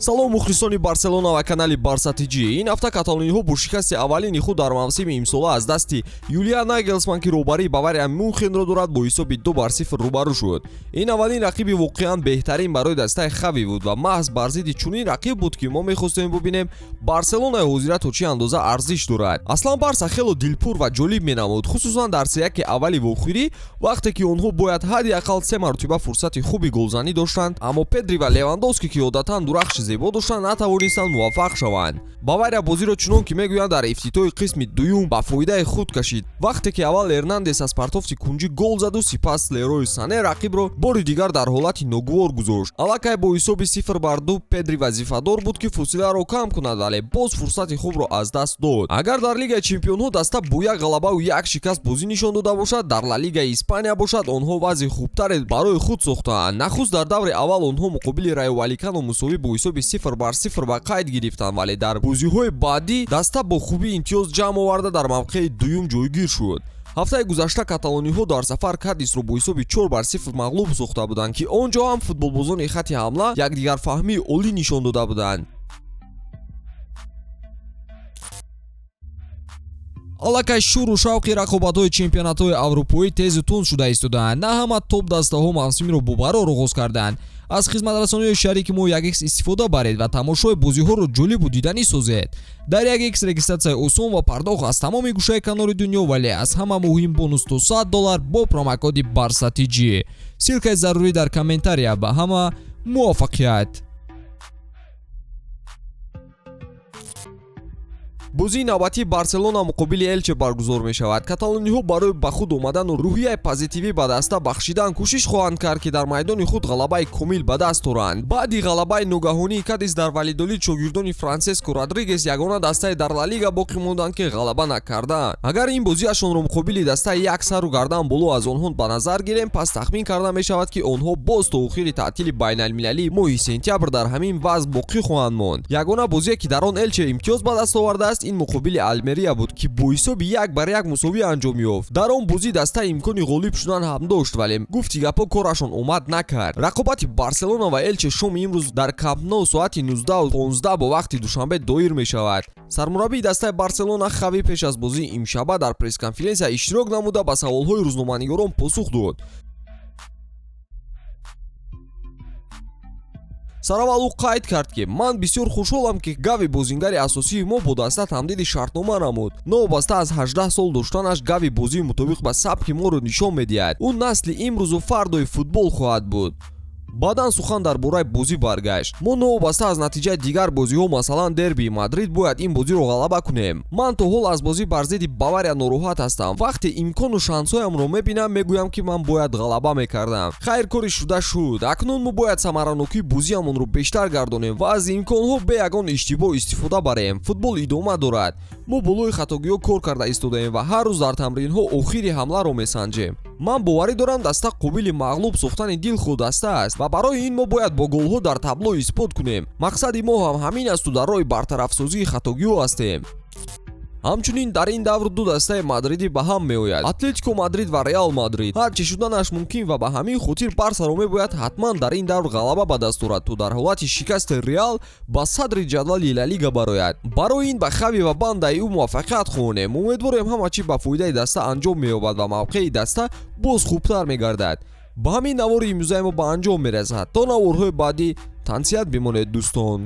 Салом, мухлисони Барселона ва канали Барса ТЖ. Ин ҳафта каталониҳо бо шикасти аввалини худ дар мавсими имсола аз дасти Юлиан Нагелсман, ки роҳбарии Бавария Мюнхенро дорад, бо ҳисоби 2-0 рӯбарӯ шуд. Ин аввалин рақиби воқеан беҳтарин барои дастаи Хави буд ва маҳз бар зидди чунин рақиб буд, ки мо мехостем бубинем, Барселонаи ҳозира то чӣ андоза арзиш дорад. Аслан Барса хело дилпур ва ҷолиб менамуд, хусусан дар сеяки аввали вохӯрӣ, вақте ки онҳо бояд ҳадди ақал се маротиба фурсати хуби голзанӣ доштанд, аммо Педри ва Левандовски, ки одатан дурахши зебо доштанд, натавонистанд муваффақ шаванд. Бавария бозиро, чунон ки мегӯянд, дар ифтитоҳи қисми дуюм ба фоидаи худ кашид, вақте ки аввал Эрнандес аз партофти кунҷӣ гол заду сипас Лерой Сане рақибро бори дигар дар ҳолати ногувор гузошт. Аллакай бо ҳисоби 0-2 Педри вазифадор буд, ки фосиларо кам кунад, вале боз фурсати хубро аз даст дод. Агар дар Лигаи чемпионҳо даста бо як ғалабаву як шикаст бозӣ нишон дода бошад, дар Ла Лигаи Испания бошад, онҳо вазъи хубтаре барои худ сохтаанд. Нахуст дар даври аввал онҳо муқобили Райо Валикано мусовӣ бо ҳисоби 0-0 ба қайд гирифтанд, вале дар бозиҳои баъдӣ даста бо хубӣ имтиёз ҷамъ оварда, дар мавқеи дуюм ҷойгир шуд. Ҳафтаи гузашта каталониҳо дар сафар Кадисро бо ҳисоби 4-0 мағлуб сохта буданд, ки он ҷо ҳам футболбозони хатти ҳамла якдигарфаҳмии олӣ нишон дода буданд. Аллакай шӯру шавқи рақобатҳои чемпионатҳои аврупоӣ тезу тунд шуда истодаанд. На ҳама топ дастаҳо мавсимро бо барор оғоз карданд. Аз хизматрасониҳои шарики мо 1x истифода баред ва тамошои бозиҳоро ҷолибу диданӣ созед. Дар 1x регистратсияи осон ва пардохт аз тамоми гӯшаи канори дунё, вале аз ҳама муҳим бонус то 100 доллар бо промокоди Барса ТЖ. Ссылкаи зарурӣ дар комментария. Ба ҳама муваффақият. Бозии навбатии Барселона муқобили Элче баргузор мешавад. Каталониҳо барои ба худ омадану рӯҳияи позитивӣ ба даста бахшидан кӯшиш хоҳанд кард, ки дар майдони худ ғалабаи комил ба даст оранд. Баъди ғалабаи ногаҳонии Кадис дар Валидолид, шогирдони Франсеско Родригес ягона дастаи дар Ла Лига боқӣ монданд, ки ғалаба накардаанд. Агар ин бозиашонро муқобили дастаи як сару гардан боло аз онҳо ба назар гирем, пас тахмин карда мешавад, ки онҳо боз то охири таътили байналмилалии моҳи сентябр дар ҳамин вазъ боқӣ хоҳанд монд. Ягона бозие, ки дар он Элче имтиёз ба даст овардааст, ин муқобили Алмерия буд, ки бо ҳисоби 1-1 мусовӣ анҷом ёфт. Дар он бозӣ даста имкони ғолиб шудан ҳам дошт, вале гуфти гапҳо корашон омад накард. Рақобати Барселона ва Элче шоми имрӯз дар Камп Ноу соати 19:15 бо вақти Душанбе доир мешавад. Сармураббии дастаи Барселона Хави пеш аз бозии имшаба дар пресс-конференсия иштирок намуда, ба саволҳои рӯзноманигорон посух дод. Сараввал ӯ қайд кард, ки ман бисёр хушҳолам, ки Гави, бозингари асосии мо, бо даста тамдиди шартнома намуд. Новобаста аз 18 сол доштанаш, Гави бозии мутобиқ ба сабки моро нишон медиҳад. Ӯ насли имрӯзу фардои футбол хоҳад буд. Баъдан сухан дар бораи бозӣ баргашт. Мо новобаста аз натиҷаи дигар бозиҳо, масалан дербии Мадрид, бояд ин бозиро ғалаба кунем. Ман то ҳол аз бозӣ бар зидди Бавария нороҳат ҳастам. Вақте имкону шансҳоямро мебинам, мегӯям, ки ман бояд ғалаба мекардам. Хайр, кори шуда шуд. Акнун мо бояд самаранокии бозиамонро бештар гардонем ва аз имконҳо бе ягон иштибоҳ истифода барем. Футбол идома дорад. Мо болои хатогиҳо кор карда истодаем ва ҳар рӯз дар тамринҳо охири ҳамларо месанҷем. Ман боварӣ дорам, даста қобили мағлуб сохтани дилхоҳ даста аст ва барои ин мо бояд бо голҳо дар табло исбот кунем. Мақсади мо ҳам ҳамин асту дар роҳи бартарафсозии хатогиҳо ҳастем. Ҳамчунин дар ин давр ду дастаи мадридӣ ба ҳам меояд: Атлетико Мадрид ва Реал Мадрид. Ҳарчи шуданаш мумкин ва ба ҳамин хотир Барсаро мебояд ҳатман дар ин давр ғалаба ба даст орад, то дар ҳолати шикасти Реал ба садри ҷадвали Ла Лига барояд. Барои ин ба Хави ва бандаи ӯ муваффақият хоҳонем. Умедворем, ҳама чӣ ба фоидаи даста анҷом меёбад ва мавқеи даста боз хубтар мегардад. Ба ҳамин навори имрӯзаи мо ба анҷом мерасад. То наворҳои баъдӣ тансиҳат бимонед, дӯстон.